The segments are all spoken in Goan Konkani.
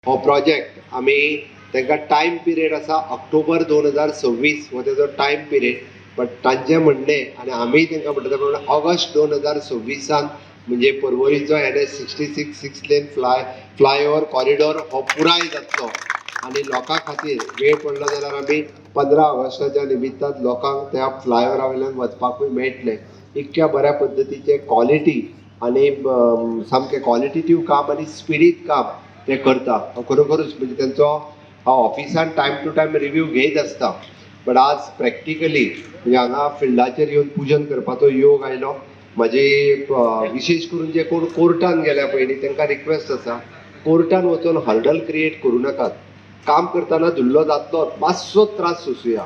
हो प्रोजेक्ट आमी तांकां टायम पिरियड आसा ऑक्टोबर 2026 हो तेजो टायम पिरियड, बट तांचें म्हणणें आनी आमीय तांकां म्हणटा ते प्रमाणे ऑगस्ट 2026 म्हणजे पर्वरीचो NH 66 six lane flyover corridor हो पुराय जातलो आनी लोकां खातीर वेळ पडलो जाल्यार आमी 15 ऑगस्टाच्या निमित्तान लोकांक त्या फ्लायओवरा वयल्यान वचपाकूय मेळटलें. इतक्या बऱ्या पद्दतीचें क्वॉलिटी आनी सामकें क्वॉलिटेटीव काम आनी स्पिडीत काम ते करता. हांव खरोखरूच म्हणजे तेंचो हांव ऑफिसान टायम टू टायम रिव्यू घेयत आसता, बट आज प्रॅक्टिकली म्हणजे हांगा फिल्डाचेर येवन पुजन करपाचो योग आयलो. म्हाजी विशेश करून जे कोण कोर्टान गेल्या पयलीं तांकां रिक्वेस्ट आसा, कोर्टान वचून हर्डल क्रिएट करूं नाकात. काम करतना धुल्लो जातलो, मातसो त्रास सोंसुया,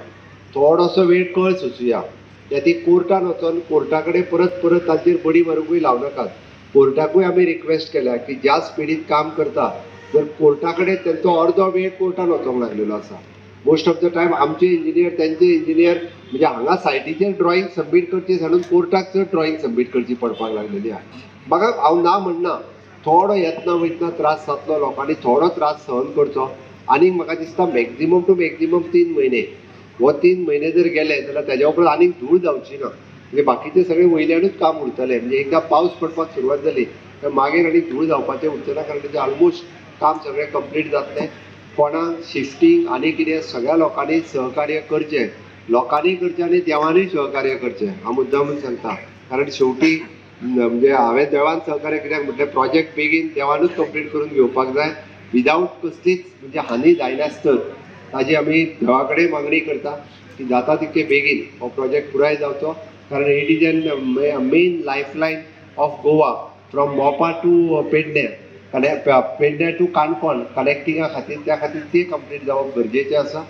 थोडोसो वेळ कळ सोंसुया. त्या ती कोर्टान वचोन कोर्टा कडेन परत परत तांचेर बडी मारुंकूय लावं नाकात. कोर्टाकूय आमी रिक्वेस्ट केल्या की ज्या स्पिडीन काम करता, जर कोर्टा कडेन तेंचो अर्दो वेळ कोर्टान वचोंक लागलेलो आसा. मोस्ट ऑफ the time आमचे इंजिनियर, तेंचे इंजिनियर, म्हणजे हांगा सायटीचेर ड्रॉइंग सबमीट करची सांडून कोर्टाक चड ड्रॉइंग सबमीट करची पडपाक लागलेली आहा. म्हाका हांव ना म्हणना, थोडो येतना वयतना त्रास जातलो, लोकांनी थोडो त्रास सहन करचो. आनीक म्हाका दिसता मॅक्झिमम टू मॅक्झिमम 3 म्हयने. हो 3 म्हयने जर गेले जाल्यार तेज्या उपरांत आनीक धूळ जावची ना. म्हणजे बाकीचे सगळे वयल्यानूच काम उरतलें. म्हणजे एकदां पावस पडपाक सुरवात जाली तर मागीर आनी धूळ जावपाचें उरचें ना, कारण तेजें ऑलमोस्ट काम सगळें कंप्लीट जातलें. कोणाक शिफ्टींग आनी कितें सगळ्या लोकांनी सहकार्य करचें, लोकांनी करचें आनी देवानूय सहकार्य करचें. हांव मुद्दामून सांगता, कारण शेवटी म्हणजे हांवें देवान सहकार्य कित्याक म्हटलें, प्रोजेक्ट बेगीन देवानूच कंप्लीट करून घेवपाक जाय विदावट कसलीच म्हणजे हानी जायनासतर. ताजी आमी देवा कडेन मागणी करता की जाता तितके बेगीन हो प्रोजेक्ट पुराय जावचो, कारण it is an main lifeline of Goa from Mopa to Pedne, Pedne to Canacona कनेक्टिंगा खातीर. त्या खातीर ते कंप्लीट जावप गरजेचें आसा.